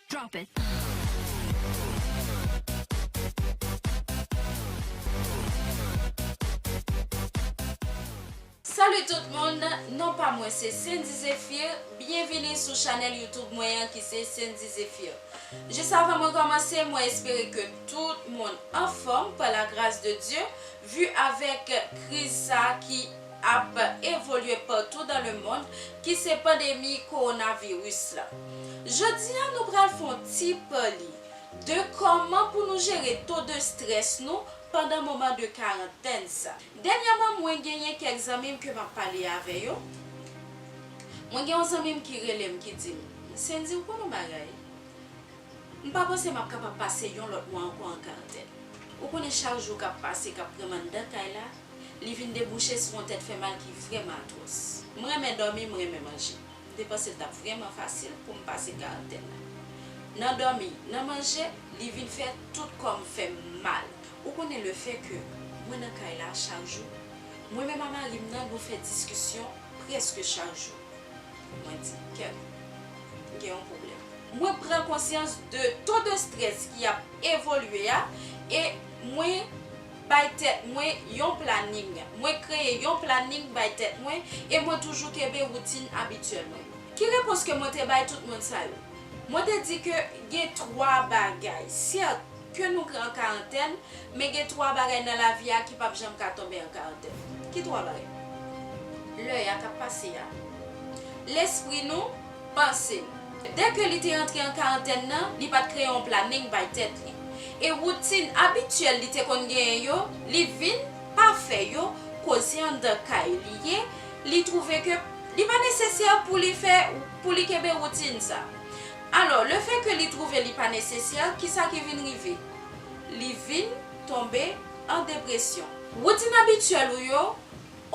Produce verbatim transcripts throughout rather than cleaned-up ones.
Drop it. Salut tout moun, non pa mwen se Sendy Zephyr, byenvini sou chanèl YouTube mwen an ki se Sendy Zephyr. Jis avan mwen kòmanse, mwen espere ke tout moun anfòm pa la gras de Dye, vi avèk kriz sa ki ap evolye patou dan le mond, ki se pandemi kowonaviris la. Jodi a nou pral fè yon ti pale de kòman pou nou jere to de strès nou pandan moman de karantèn sa. Dènyèman mwen genyen kèk zanmi m ke m ap pale avè yo. Mwen gen yon zanmi m ki rele m ki di m, Sendy, ou konn yon bagay? M pa panse m ap kapab pase yon lòt mwa ankò an karantèn. Ou konnen chak jou k ap pase k ap pran m anndan kay la, li vin debouche sou yon tèt fè mal ki vrèman atwòs. M renmen dòmi, m renmen manje. M te panse l t ap vrèman fasil pou m pase karantèn nan. Nan dòmi, nan manje, li vin fè tout kò m fè m mal. Ou konnen lefètke mwen nan kay la chak jou, mwen menm a mari m nan nou fè diskisyon prèske chak jou. Mwen di, kèt, gen yon pwoblèm. Mwen pran konsyans de to de strès ki ap evolye a e mwen bay tèt mwen yon planing. Mwen kreye yon planing bay tèt mwen e mwen toujou kenbe woutin abityèl mwen yo. Ki repons ke mwen te bay tout moun sa yo? Mwen te di ke gen twa bagay, sèt, ke nou an karantèn, men gen twa bagay nan lavi a ki p ap janm ka tonbe an karantèn. Ki twa bagay? Lè a k ap pase a, lespri nou, panse nou. Dèke li te antre an karantèn nan, li pa t kreye yon planing bay tèt li. E woutin abityèl li te konn genyen yo, li vin pa fè yo, koze anndan kay li ye, li twouve ke li pa nesesè pou li fè, pou li kenbe woutin sa. Alò, lefètke li twouve li pa nesesè, kisa ki vin rive? Li vin tonbe an depresyon. Woutin abityèl ou yo,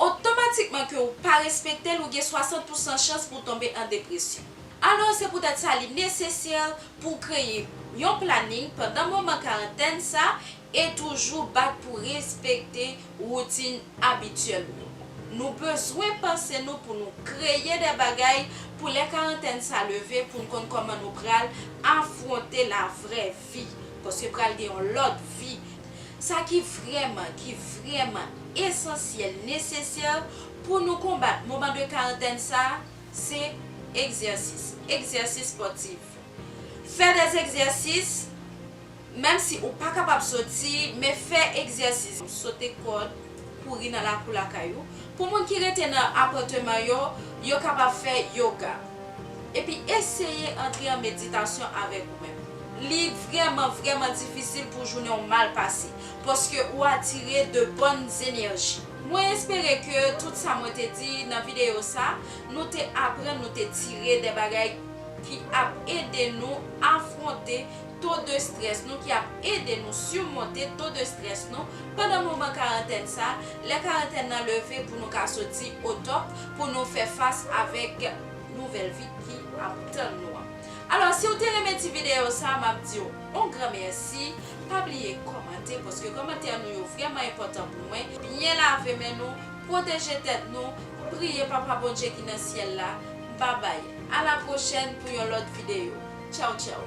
otomatikman ke ou pa respekte l, ou gen swasant pousan chans pou w tonbe an depresyon. Alò, se poutèt sa li nesesè pou w kreye yon planing pandan moman karantèn sa e toujou bat pou respekte woutin abityèl ou yo. Nou bezwen panse nou pou nou kreye de bagay pou lè karantèn sa leve, pou n konn kòman nou pral afwonte lavrè vi. Paske pral gen yon lòt vi. Sa ki vrèman, ki vrèman esansyèl, nesesè pou nou konbat moman de karantèn sa, se egzèsis, egzèsis spòtif. Fè dèzegzèsis, menm si ou pa kapab soti, men fè egzèsis. Sote kòd, kouri nan lakou lakay ou. Pou moun ki rete nan apatman yo, yo kapab fè yoga. Epi eseye antre an meditasyon avèk ou menm. Li vrèman, vrèman difisil pou jounen w mal pase, paske ou atire de bòn enèji. Mwen espere ke tout sa mwen te di nan videyo sa, nou te aprann, nou te tire de bagay ki ap ede nou afwonte to de strès nou, ki ap ede nou simonte to de strès nou pandan moman karantèn sa, lè karantèn nan leve pou nou ka soti o top, pou nou fè fas avèk nouvèl vi ki ap tann nou an. Alò, si w te renmen ti videyo sa, m ap di w yon gran mèsi. Pa bliye kòmante, paske kòmantè nou yo vrèman enpòtan pou mwen. Byen lave men nou, pwoteje tèt nou, priye Papa Bondye ki nan syèl la. Babay, a la pwochèn pou yon lòt videyo. Tchaw, tchaw.